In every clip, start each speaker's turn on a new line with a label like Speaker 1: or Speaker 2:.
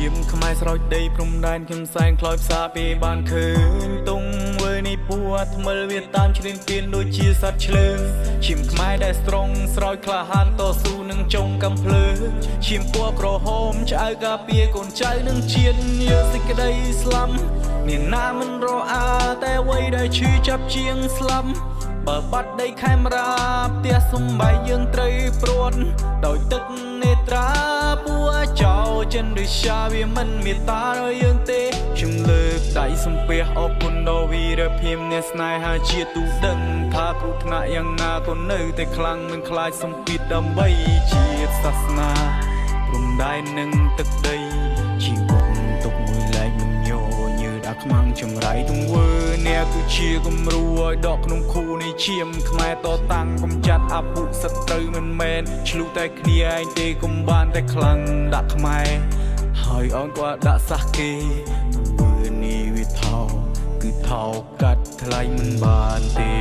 Speaker 1: ឈាមខ្មែរស្រោចដីព្រំដែនខ្ញុំសែនខ្លោចផ្សាពេលបានឃើញទងវើនេះពួថ្មិលវាតាមឈ្លានពានដូចជាសត្វឆ្លើងឈាមខ្មែរដែលស្រង់ស្រោចក្លាហានតស៊ូនឹងចុងកំភ្លើងឈាមពណ៌ក្រហមឆ្អៅការពារកូនចៅនឹងជាតិយើងសេចក្តីស្លាប់មានណាមិនរអាតែអ្វីដែលឈឺចាប់ជាងស្លាប់បើបាត់ដីខេមរាផ្ទះសំបែកយើងត្រូវព្រាត់ដោយទឹកនេត្រាពួចោលចិនឬရှာវាមិនមេត្តាដល់យើងទេខ្ញុំលើកដៃសំពះអរគុណដល់វីរភាពអ្នកស្នេហាជាតិទូដឹងថាគ្រោះថ្នាក់យ៉ាងណាក៏នៅតែខ្លាំងមិនខ្លាចសម្ពាធដើម្បីជាតិសាសនាព្រំដែននិងទឹកដីជីវិតទុកមួយលែកមិនញញើដាក់ខ្មាំងចង្រៃទង្វើអ្នកគឺជាគំរូឲ្យដកក្នុងខូនៃឈាមខ្មែរតតាំងកំចាត់អពុសត្រូវមិនមែនឆ្លុះតែគ្នាឯងទេកុំបានតែខ្លាំងដាក់ខ្មែរហើយអនក៏ដាក់សះគេទង្វើនេះវាថោកគឺថោកកាត់ថ្លៃមិនបានទេ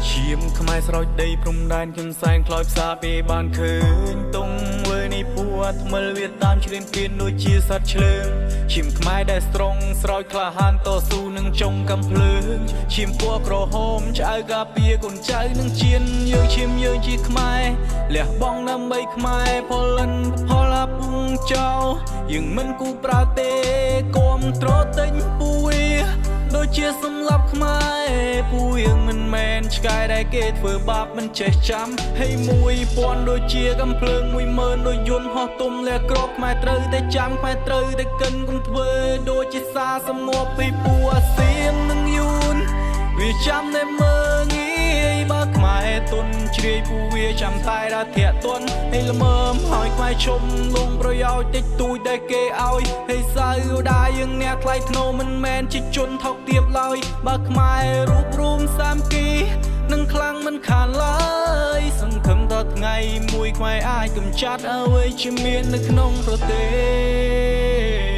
Speaker 1: ឈាមខ្មែរស្រោចដីព្រំដែនខ្ញុំសែនខ្លោចផ្សាពេលបានឃើញទងវើនេះពួថ្មិលវាតាមឈ្លានពានដូចជាសត្វឆ្លើងឈាមខ្មែរដែលស្រង់ស្រោចក្លាហានតស៊ូនឹងចុងកំភ្លើងឈាមពណ៌ក្រហមឆ្អៅការពារកូនចៅនឹងជាតិយើងឈាមយើងជាខ្មែរលះបង់ដើម្បីខ្មែរផលិនផលអាពុងចោលយើងមិនគូប្រើទេគាំទ្រទិញពួយដូចជាសម្លាប់ខ្មែរពួកយើងមិនមែនឆ្កែដែលគេធ្វើបាបមិនចេះចាំហើយ1000ដូចជាកំភ្លើង10000ដូចយន្តហោះទុំលះក្របខ្មែរត្រូវតែចាំខ្មែរត្រូវតែកិនកុំធ្វើដូចជាសារសំងប់ពីពួកអាសៀមនិងយួនវាចាំតែមើងងាយបើខ្មែរទុនជ្រាយពួកវាចាំតែដល់ធាក់ទុនហើយល្មើមហើយខ្មែរឈុំលងប្រយោជន៍តិចតួចដែលគេឲ្យហើយសៅដាយើងអ្នកថ្លៃធ្នូមិនមែនជាជនថោកទាបឡើយបើខ្មែររួបរួមសាមគ្គីនឹងខ្លាំងមិនខានឡើយសង្ឃឹមដល់ថ្ងៃមួយខ្មែរអាចកម្ចាត់អ្វីជាមាននៅក្នុងប្រទេស។